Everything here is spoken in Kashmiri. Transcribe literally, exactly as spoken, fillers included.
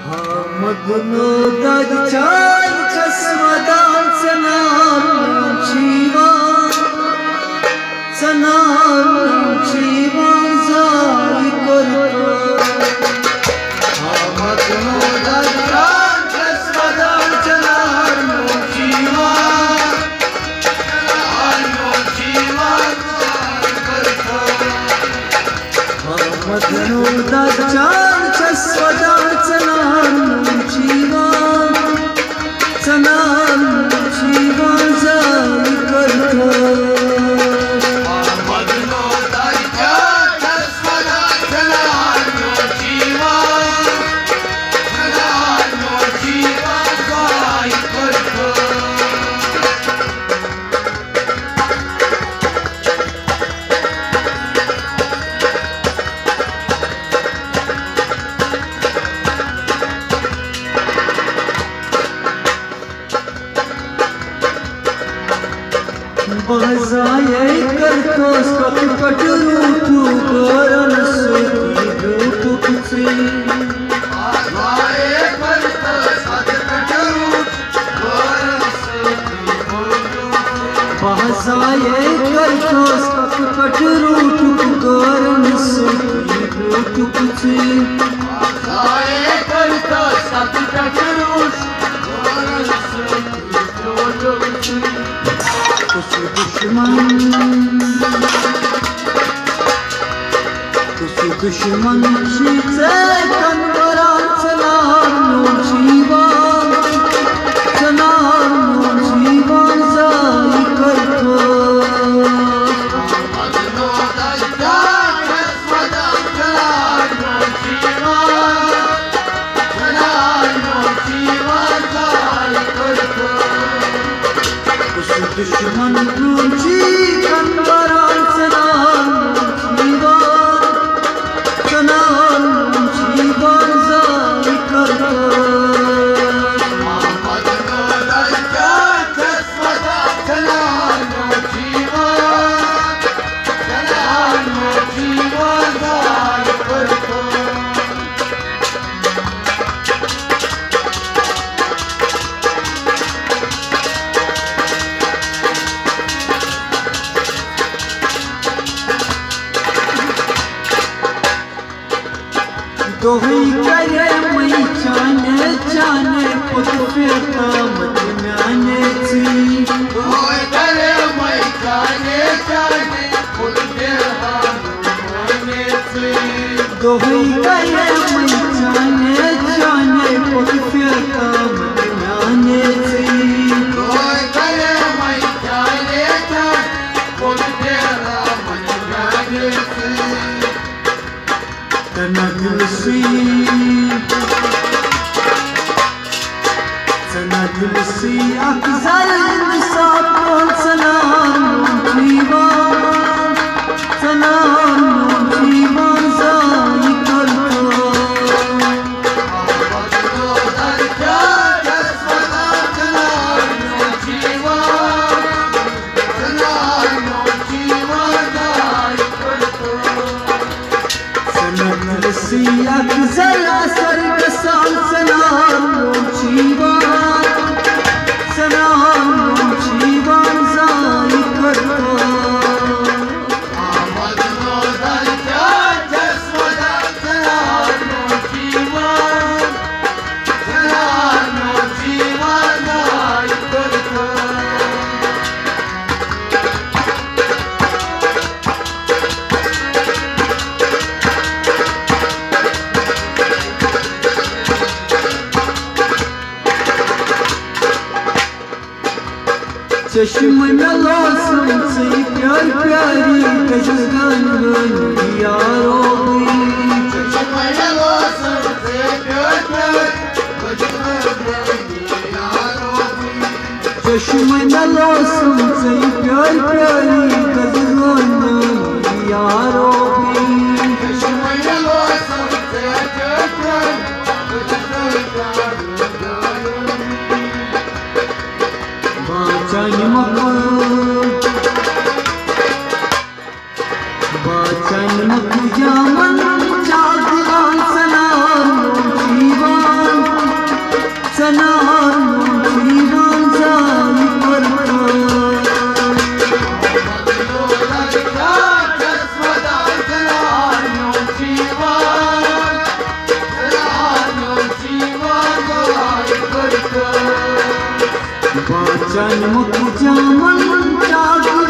حامد نو دد چاے چھس ودان، ژنان چھِ یِوان، ژنان چھِ یِوان زاے کٔرِتھ۔ حامد نو دد چاے چھس ودان، ژنان چھِ یِوان، ژنان چھِ یِوان زاے کٔرِتھ۔ حامد نو دد چاے چھس ودان، ژنان چھِ یِوان، ژنان چھِ یِوان زاے کٔرِتھ۔ حامد نو دد چاے چھس ودان، ژنان چھِ یِوان، ژنان چھِ یِوان زاے کٔرِتھ۔ بہٕ زایے کٔرتھس کتھ پٮ۪ٹھ روٗٹھُک غٲرن سۭتی بیوٗٹھُکھ ژٕے۔ بہٕ زایے کٔرتھس کتھ پٮ۪ٹھ روٗٹھُک غٲرن سۭتی بیوٗٹھُکھ ژٕے۔ کُس دُشمن، کُس دُشمن چھُے ژےٚ کَنہٕ بَران؟ ژٕ نار میون چھُے یِوان، ژٕ نار میون چھُے یِوان زاے کٔرتھس۔ کُس دُشمن میون چھُے کَنہٕ بَران؟ ژٕ نار میون چھُے یِوان، ژٕ نار میون چھُے یِوان زاے کٔرتھس۔ دۄہٕے کریمَے چانے چانے پوٚت پھیرتامَتھ میانے ژٕے۔ دۄہَے کریمَے چانے چانے پوٚت پھیرتامَتھ میانے ژٕے۔ دۄہَے کریمَے چانے چانے پوٚت پھیرتامَتھ میانے ژٕے۔ دۄہَے کریمَے چانے چانے پوٚت پھیرتامَتھ میانے ژٕے۔ تنہا دل سی، تنہا دل سی اکھ زر انصاف کون، ژٕ نار میون چھُے یِوان، ژٕ نار میون چھُے یِوان زاے کٔرتھس۔ سنت سی اکھ زر اثر گژھان، ژٕ نار میون چھُے یِوان، ژٕ نار میون چھُے یِوان زاے کٔرتھس۔ چشمہٕ مےٚ لوسُم ژٕے پیٲرۍ پیٲری، گٔژھِس گٔنٛڈۍ گٔنٛڈۍ یارو بٕے۔ چشمہٕ مےٚ لوسُم ژٕے پیٲرۍ پیٲرۍ، گٔژھِس گٔنٛڈۍ گٔنٛڈۍ یارو بٕے۔ چشمہٕ مےٚ لوسُم ژٕے پیٲرۍ پیٲری، گٔژھِس گٔنٛڈۍ گٔنٛڈۍ یارو بٕے۔ چشمہٕ مےٚ لوسُم ژٕے پیٲرۍ پیٲرۍ، گٔژھِس گٔنٛڈۍ گٔنٛڈۍ یارو بٕے۔ باچن مۄکھ، باچن مۄکھ جامن، جانمُت جامن چاکر